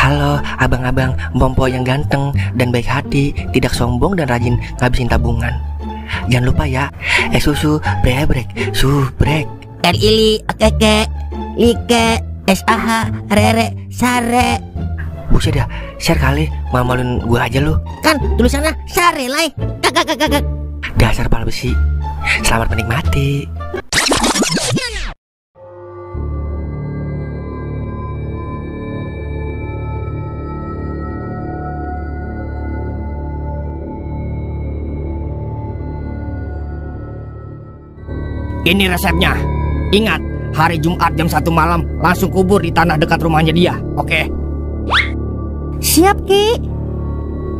Halo abang-abang Bompo yang ganteng dan baik hati, tidak sombong dan rajin ngabisin tabungan. Jangan lupa ya, susu brebrek, subrek. Ili, keke, like, SAH, rere, sare. Buset dah, share kali, malu-maluin gue aja lu. Kan tulisannya sare lai. Kakak. Dasar pala besi. Selamat menikmati. Ini resepnya. Ingat, hari Jumat jam 1 malam langsung kubur di tanah dekat rumahnya dia. Oke? Siap, Ki.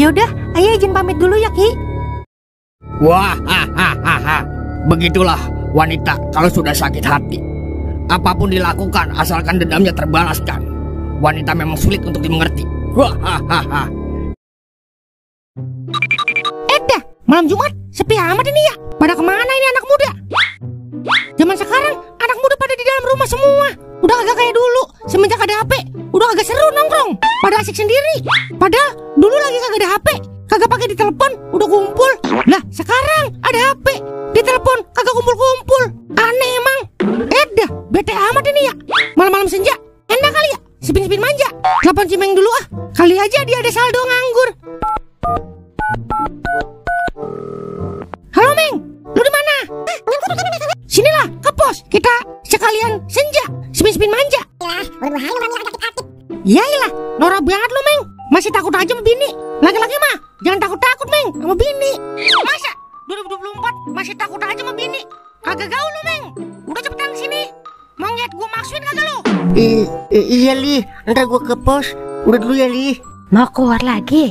Yaudah, ayah izin pamit dulu ya, Ki. Wah, begitulah wanita kalau sudah sakit hati. Apapun dilakukan asalkan dendamnya terbalaskan. Wanita memang sulit untuk dimengerti. Wah, Dah, malam Jumat sepi amat ini ya. Pada kemana ini anak muda? Zaman sekarang anak muda pada di dalam rumah semua. Udah kagak kayak dulu. Semenjak ada HP, udah kagak seru nongkrong. Pada asik sendiri. Padahal dulu lagi kagak ada HP, kagak pakai di telepon, udah kumpul. Lah sekarang ada HP, di telepon kagak kumpul-kumpul. Aneh emang. Dah, bete amat ini ya. Malam-malam senja, enak kali ya spin-spin manja. Telepon Cimeng dulu ah. Kali aja dia ada saldo nganggur. Halo Meng, lu di mana? Sinilah ke pos, kita sekalian senja, spin-spin manja. Yaelah, norak banget lu Meng. Masih takut aja sama bini. Laki-laki mah jangan takut-takut Meng sama bini. Masa 2024 masih takut aja sama bini? Kagak gaul lu Meng. Udah cepetan kesini. Mau ngeliat gua maksuin kagak lu? Iya Li, ntar gua ke pos. Udah dulu ya Li. Mau keluar lagi?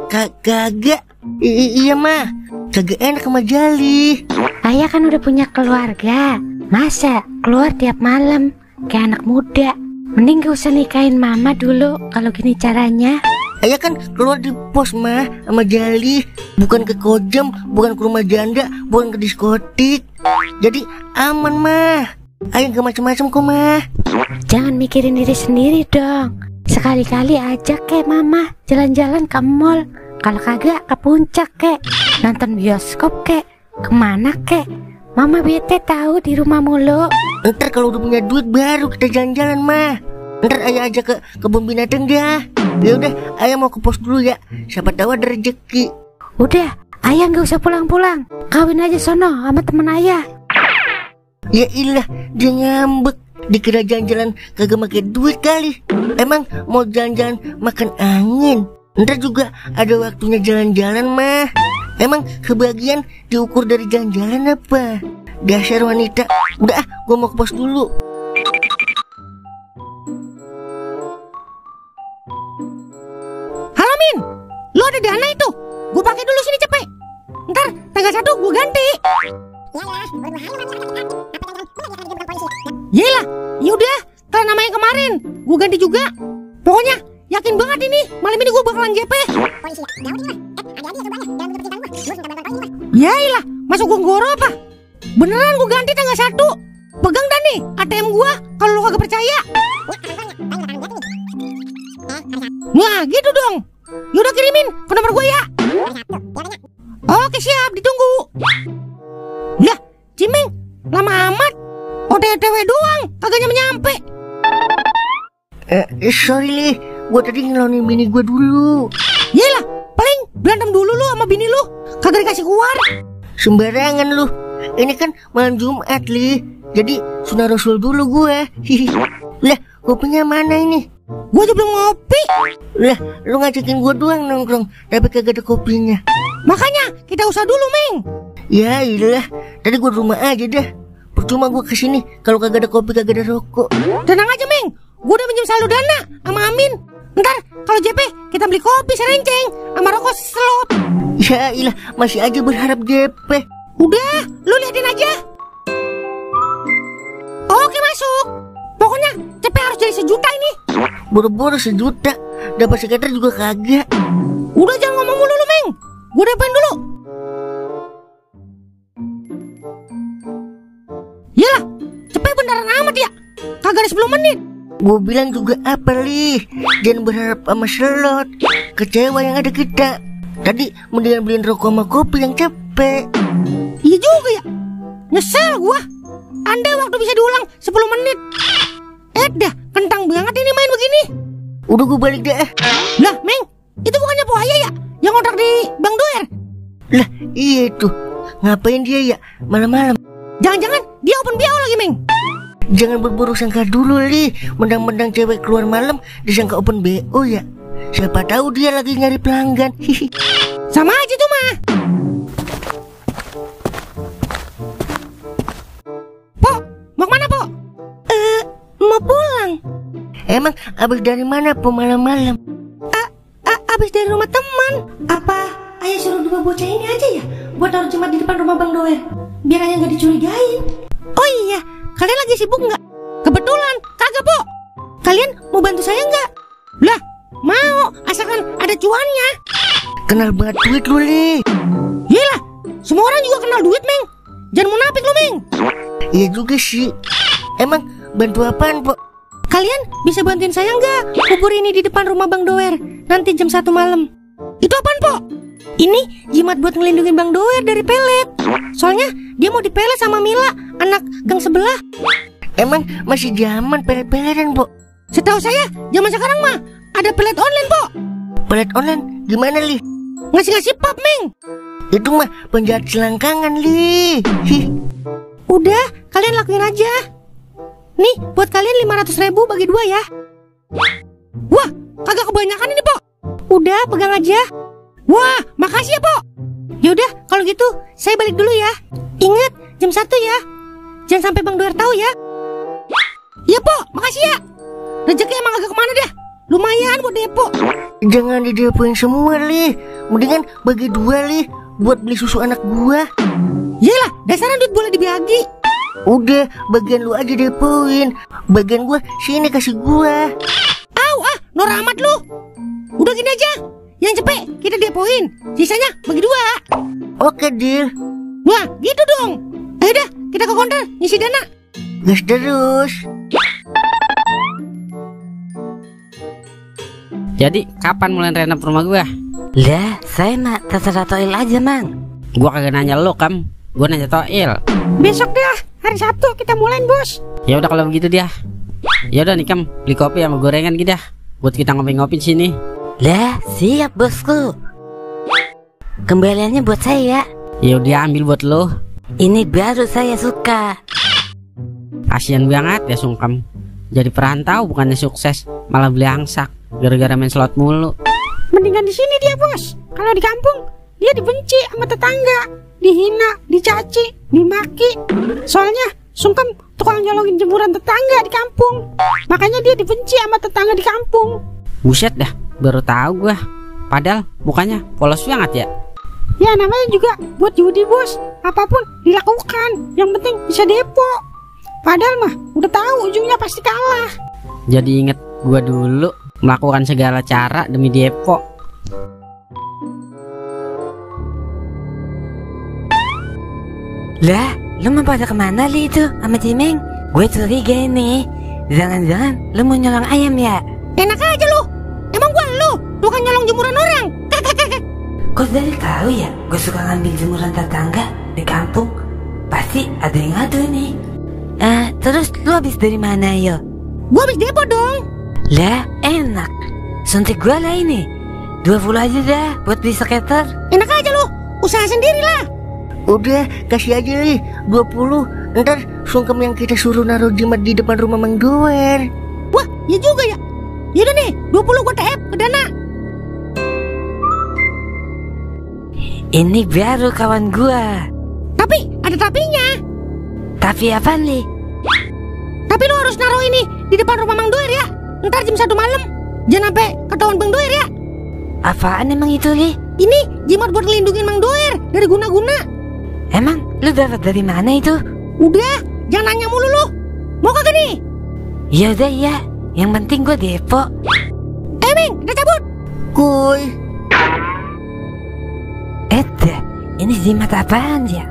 Kagak. Iya mah, kagak enak sama Jali. Ayah kan udah punya keluarga. Masa keluar tiap malam kayak anak muda? Mending gak usah nikahin mama dulu kalau gini caranya. Ayah kan keluar di pos mah sama Jali. Bukan ke Kojam, bukan ke rumah janda, bukan ke diskotik. Jadi aman mah. Ayah gak macem-macem kok mah. Jangan mikirin diri sendiri dong. Sekali-kali ajak kek mama jalan-jalan ke mall. Kalau kagak ke puncak kek, nonton bioskop kek, kemana kek. Mama bete tahu di rumah mulu. Ntar kalau udah punya duit baru kita jalan-jalan mah. Ntar ayah ajak ke kebun binatang dah. Ya udah, ayah mau ke pos dulu ya. Siapa tahu ada rezeki. Udah, ayah nggak usah pulang-pulang. Kawin aja sono sama temen ayah. Ya ilah, dia ngambek. Dikira jalan-jalan kagak pakai duit kali. Emang mau jalan-jalan makan angin. Ntar juga ada waktunya jalan-jalan mah. Emang kebahagiaan diukur dari jalan-jalan apa? Dasar wanita. Udah gua mau ke pos dulu. Halo Min, lu ada dana itu? Gua pakai dulu sini cepet. Ntar tanggal 1 gua ganti. Yelah, yaudah, karena namanya kemarin gua ganti juga. Pokoknya yakin banget ini malam ini gua bakalan JP. Yaelah, masuk gua ngoro apa? Beneran gua ganti tanggal 1. Pegang dah nih ATM gua kalau lu kagak percaya. Nah gitu dong. Yaudah kirimin ke nomor gua ya. Oke siap, ditunggu. Lah, Cimeng, lama amat. OTW doang, kagak nyampe. Sorry Li, gua tadi ngelonin bini gua dulu. Yelah, paling berantem dulu lu sama bini lu, kagak dikasih keluar. Sembarangan lu. Ini kan malam Jumat Li. Jadi sunah Rasul dulu gue. Lah, kopinya mana ini? Gue aja belum ngopi. Lah, lu ngajakin gue doang nongkrong, tapi kagak ada kopinya. Makanya kita usah dulu, Meng. Ya iyalah, tadi gue di rumah aja dah. Percuma gue kesini kalau kagak ada kopi, kagak ada rokok. Tenang aja, Meng. Gue udah minjem saldo dana sama Amin. Ntar kalau JP kita beli kopi serenceng sama rokok slot. Ya iyalah, masih aja berharap JP. Udah, lu liatin aja. Oke masuk. Pokoknya CP harus jadi 1 juta ini. Boro-boro 1 juta, dapat sekitar juga kagak. Udah jangan ngomong mulu lu Meng. Gue depan dulu. Yalah, CP beneran amat ya. Kagak ada 10 menit. Gue bilang juga apa, Li? Jangan berharap sama slot. Kecewa yang ada kita. Tadi mendingan beliin rokok sama kopi yang capek. Iya juga ya. Nyesel gua. Andai waktu bisa diulang 10 menit. Dah, kentang banget ini main begini. Udah gue balik deh. Lah, Meng, itu bukannya Buaya ya? Yang kontrak di Bang Doer? Lah, iya tuh. Ngapain dia ya malam-malam? Jangan-jangan dia open BO lagi, Meng. Jangan berburu sangka dulu, Li. Mendang-mendang cewek keluar malam disangka open BO ya. Siapa tahu dia lagi nyari pelanggan. Sama aja tuh mah. Po, mau kemana Po? Mau pulang. Emang abis dari mana po malam-malam? Abis dari rumah teman. Apa ayah suruh dua bocah ini aja ya buat taruh jimat di depan rumah Bang Doer, biar ayah nggak dicurigain. Oh iya, kalian lagi sibuk nggak? Kebetulan kagak Po. Kalian mau bantu saya nggak? Lah, mau, asalkan ada cuannya. Kenal banget duit lu, Li. Yelah, semua orang juga kenal duit, Meng. Jangan munafik lu, Meng. Iya juga sih. Emang bantu apaan, Po? Kalian bisa bantuin saya nggak kubur ini di depan rumah Bang Doer nanti jam 1 malam? Itu apaan, Po? Ini jimat buat ngelindungin Bang Doer dari pelet. Soalnya dia mau dipelet sama Mila, anak gang sebelah. Emang masih zaman pelet-peletan, Po? Setahu saya, zaman sekarang mah ada pelet online, Po. Pelet online gimana, Li? Ngasih-ngasih pap, Meng. Itu mah penjahat selangkangan, Li. Udah, kalian lakuin aja. Nih, buat kalian 500.000 bagi 2 ya. Wah, kagak kebanyakan ini, Po. Udah, pegang aja. Wah, makasih ya, Po. Yaudah, kalau gitu saya balik dulu ya. Ingat, jam 1 ya. Jangan sampai Bang Doer tahu ya. Iya, Po, makasih ya. Rezeki emang agak kemana dah. Lumayan buat depo. Jangan didepoin semua, Li. Mendingan bagi 2, Li, buat beli susu anak gua. Yelah, dasaran duit boleh dibagi. Udah, bagian lu aja depoin. Bagian gua sini kasih gua. Norak amat lu. Udah gini aja, yang cepet kita depoin, sisanya bagi 2. Oke, deal. Wah, gitu dong. Ayo dah, kita ke konter ngisi dana. Gas terus. Jadi kapan mulai renov rumah gua? Lah, saya mah terserah Toil aja, Mang. Gua kagak nanya lo, Kam. Gua nanya Toil. Besok dah, hari Sabtu kita mulai, Bos. Ya udah kalau begitu dia. Ya udah nih, Kam, beli kopi sama gorengan gitu dah. Buat kita ngopi-ngopi di sini. Lah, siap bosku. Kembaliannya buat saya. Ya udah ambil buat lo. Ini baru saya suka. Kasian banget ya Sungkem. Jadi perantau bukannya sukses, malah beli angsak gara-gara main slot mulu. Mendingan di sini dia, Bos. Kalau di kampung dia dibenci sama tetangga, dihina, dicaci, dimaki. Soalnya Sungkem tukang nyolongin jemuran tetangga di kampung. Makanya dia dibenci sama tetangga di kampung. Buset dah, baru tahu gua. Padahal mukanya polos banget ya. Ya namanya juga buat judi, Bos. Apapun dilakukan, yang penting bisa depo. Padahal mah udah tahu ujungnya pasti kalah. Jadi inget gua dulu melakukan segala cara demi depo. Lah, lu mau pada kemana Li itu sama Cimeng? Gue curiga ini. Jangan-jangan lu mau nyolong ayam ya? Enak aja lu. Emang gua lu bukan nyolong jemuran orang. Kok dari tahu ya gue suka ngambil jemuran tetangga di kampung? Pasti ada yang ngadu nih. Terus lu habis dari mana yo? Gua habis depo dong. Lah, enak. Suntik gua lah ini. 20 aja dah buat beli skater. Enak aja lu, usaha sendiri lah. Udah, kasih aja, Li, 20. Ntar Sungkem yang kita suruh naruh jimat di depan rumah Mang Doer. Wah, ya juga ya. Yaudah nih, 20 gua TF ke dana. Ini baru kawan gua. Tapi ada tapinya. Tapi apaan Li? Tapi lu harus naruh ini di depan rumah Mang Doer ya. Ntar jam 1 malam. Jangan sampai ketahuan Bang Doer ya. Apaan emang itu Li? Ini jimat buat ngelindungin Mang Doer dari guna-guna. Emang lu dapat dari mana itu? Udah, jangan nanya mulu lu. Mau kagak nih? Ya udah ya, yang penting gua depo. Ming, kita cabut. Kuy. Ini jimat apaan ya?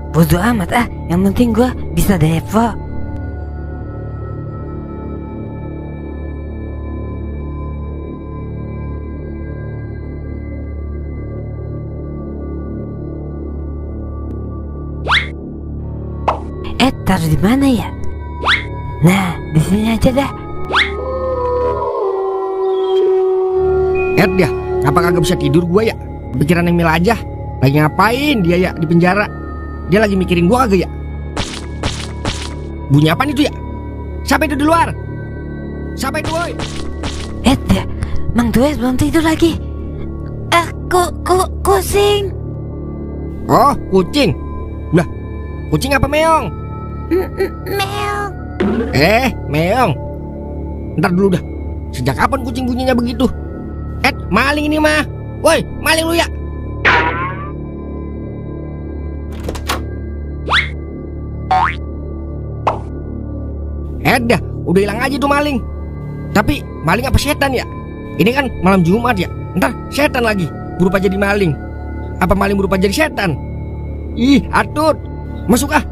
Bodo amat yang penting gua bisa depo. taruh di mana ya? Nah, di sini aja dah. Ya, apa kagak bisa tidur gua ya? Pikiran Emil aja. Lagi ngapain dia ya di penjara? Dia lagi mikirin gua kagak ya? Bunyi apaan itu ya? Siapa itu di luar? Siapa itu, woi? Ya, Mang Dues belum tidur lagi. Kucing. Oh, kucing. Lah, kucing apa meong? Meong. Meong. Ntar dulu dah. Sejak kapan kucing bunyinya begitu? Maling ini mah. Woi, maling lu ya. Dah, udah hilang aja tuh maling. Tapi maling apa setan ya? Ini kan malam Jumat ya. Ntar setan lagi berupa jadi maling. Apa maling berupa jadi setan? Ih, atut. Masuk ah.